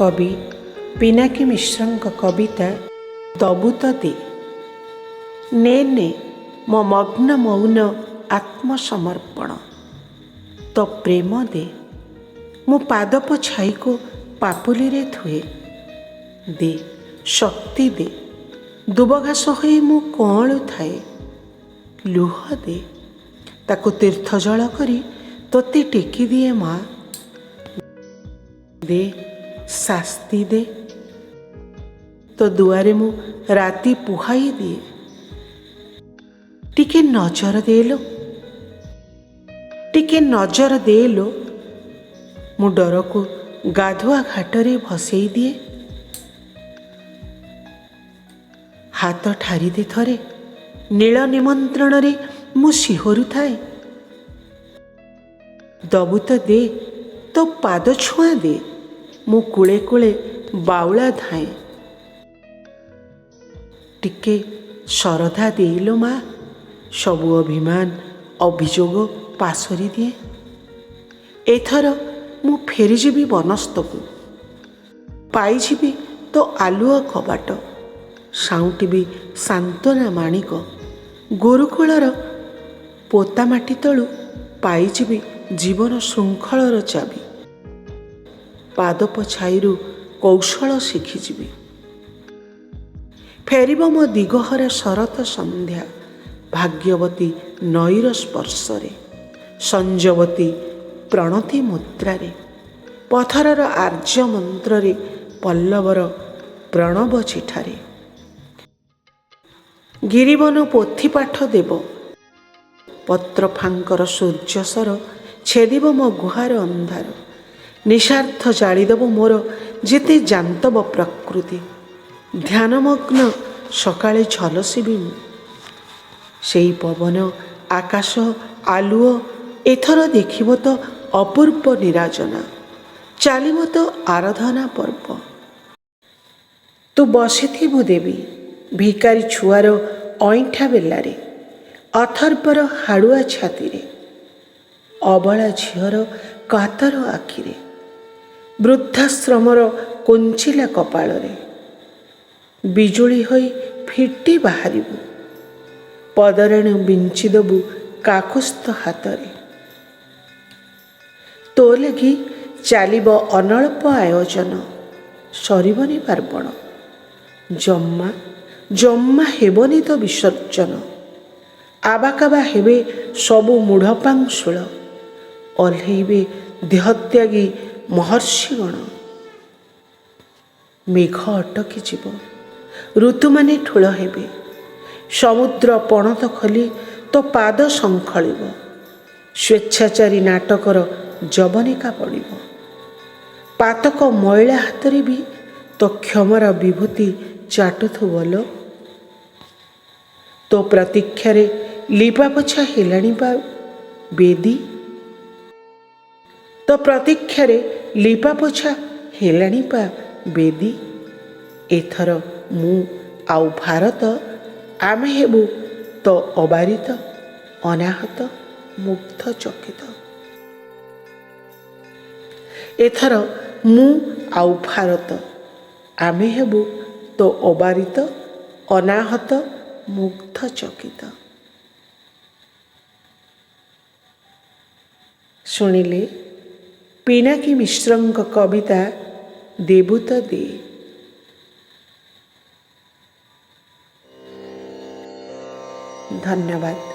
କବି ପିନାକୀ ମିଶ୍ରଙ୍କ କବିତା ଦବୁ ତ ଦେ। ନେ ନେ ମୋ ମଗ୍ନ ମୌନ ଆତ୍ମସମର୍ପଣ, ତୋ ପ୍ରେମ ଦେ। ମୁଁ ପାଦପ ଛାଇକୁ ପାପୁଲିରେ ଥୁଏ। ଦେ, ଶକ୍ତି ଦେ, ଦୁବଘାସ ହୋଇ ମୁଁ କଅଁଳୁ ଥାଏ। ଲୁହ ଦେ, ତାକୁ ତୀର୍ଥ ଜଳ କରି ତୋତେ ଟେକି ଦିଏ ମା। ଦେ, ଶାସ୍ତି ଦେ, ତୋ ଦୁଆରେ ମୁଁ ରାତି ପୁହାଇ ଦିଏ। ଟିକେ ନଜର ଦେଲୋ, ଟିକେ ନଜର ଦେଲୋ, ମୁଁ ଡରକୁ ଗାଧୁଆ ଘାଟରେ ଭସେଇ ଦିଏ। ହାତ ଠାରିଦେ ଥରେ, ନୀଳ ନିମନ୍ତ୍ରଣରେ ମୁଁ ଶିହରୁଥାଏ। ଦବୁ ତ ଦେ, ତୋ ପାଦ ଛୁଆଁ ଦେ, ମୁଁ କୂଳେ କୂଳେ ବାଉଳା ଧାଏଁ। ଟିକେ ଶରଧା ଦେଇଲୋ ମା, ସବୁ ଅଭିମାନ ଅଭିଯୋଗ ପାଶୋରି ଦିଏ। ଏଥର ମୁଁ ଫେରିଯିବି ବନସ୍ତକୁ, ପାଇଯିବି ତୋ ଆଲୁଅ କବାଟ, ସାଉଁଟିବି ସାନ୍ତ୍ୱନା ମାଣିକ, ଗୁରୁକୁଳର ପୋତା ମାଟି ତଳୁ ପାଇଯିବି ଜୀବନ ଶୃଙ୍ଖଳର ଚାବି, ପାଦପ ଛାଇରୁ କୌଶଳ ଶିଖିଯିବି। ଫେରିବ ମୋ ଦିଗହରା ଶରତ ସନ୍ଧ୍ୟା, ଭାଗ୍ୟବତୀ ନଈର ସ୍ପର୍ଶରେ, ସଞ୍ଜବତୀ ପ୍ରଣତି ମୁଦ୍ରାରେ, ପଥରର ଆର୍ଯ୍ୟ ମନ୍ତ୍ରରେ, ପଲ୍ଲବର ପ୍ରଣବ ଚିଠାରେ। ଗିରିବନ ପୋଥିପାଠ ଦେବ, ପତ୍ର ଫାଙ୍କର ସୂର୍ଯ୍ୟସର ଛେଦିବ ମୋ ଗୁହାର ଅନ୍ଧାର, ନିଶାର୍ଥ ଜାଳିଦେବ ମୋର ଯେତେ ଜାନ୍ତବ ପ୍ରକୃତି, ଧ୍ୟାନମଗ୍ନ ସକାଳେ ଝଲସିବି ମୁଁ। ସେଇ ପବନ, ଆକାଶ, ଆଲୁଅ ଏଥର ଦେଖିବ ତ ଅପୂର୍ବ ନିରାଜନା, ଚାଲିବ ତ ଆରାଧନା ପର୍ବ। ତୁ ବସିଥିବୁ ଦେବୀ ଭିକାରୀ ଛୁଆର ଅଇଁଠା ବେଲାରେ, ଅଥର୍ବର ହାଡ଼ୁଆ ଛାତିରେ, ଅବଳା ଝିଅର କାତର ଆଖିରେ, ବୃଦ୍ଧାଶ୍ରମର କୁଞ୍ଚିଲା କପାଳରେ, ବିଜୁଳି ହୋଇ ଫିଟି ବାହାରିବୁ, ପଦରେଣୁ ବିଞ୍ଚିଦେବୁ କାକୁସ୍ଥ ହାତରେ। ତୋ ଲାଗି ଚାଲିବ ଅନଳ୍ପ ଆୟୋଜନ, ସରିବନି ପାର୍ବଣ, ଜମା ଜମା ହେବନି ତ ବିସର୍ଜନ। ଆବାକାବା ହେବେ ସବୁ ମୂଢ଼ପାଂଶୁଳ, ଓହ୍ଲେଇବେ ଦେହତ୍ୟାଗୀ ମହର୍ଷିଗଣ। ମେଘ ଅଟକିଯିବ, ଋତୁମାନେ ଠୁଳ ହେବେ, ସମୁଦ୍ର ପଣତ ଖୋଲି ତୋ ପାଦ ଶଙ୍ଖଳିବ, ସ୍ୱେଚ୍ଛାଚାରୀ ନାଟକର ଯବନିକା ପଡ଼ିବ। ପାତକ ମଇଳା ହାତରେ ବି ତୋ କ୍ଷମାର ବିଭୂତି ଚାଟୁଥିବ ଲୋ। ତୋ ପ୍ରତୀକ୍ଷାରେ ଲିପାପୋଛା ହେଲାଣି ବା ବେଦୀ, ତୋ ପ୍ରତୀକ୍ଷାରେ ଲିପାପୋଛା ହେଲାଣି ପା ବେଦୀ। ଏଥର ମୁଁ ଆଉ ଭାରତ ଆମେ ହେବୁ ତୋ ଅବାରିତ ଅନାହତ ମୁଗ୍ଧ ଚକିତ। ଏଥର ମୁଁ ଆଉ ଭାରତ ଆମେ ହେବୁ ତୋ ଅବାରିତ ଅନାହତ ମୁଗ୍ଧ ଚକିତ। ଶୁଣିଲେ ପିନାକୀ ମିଶ୍ରଙ୍କ କବିତା ଦେବୁ ତ ଦେ। ଧନ୍ୟବାଦ।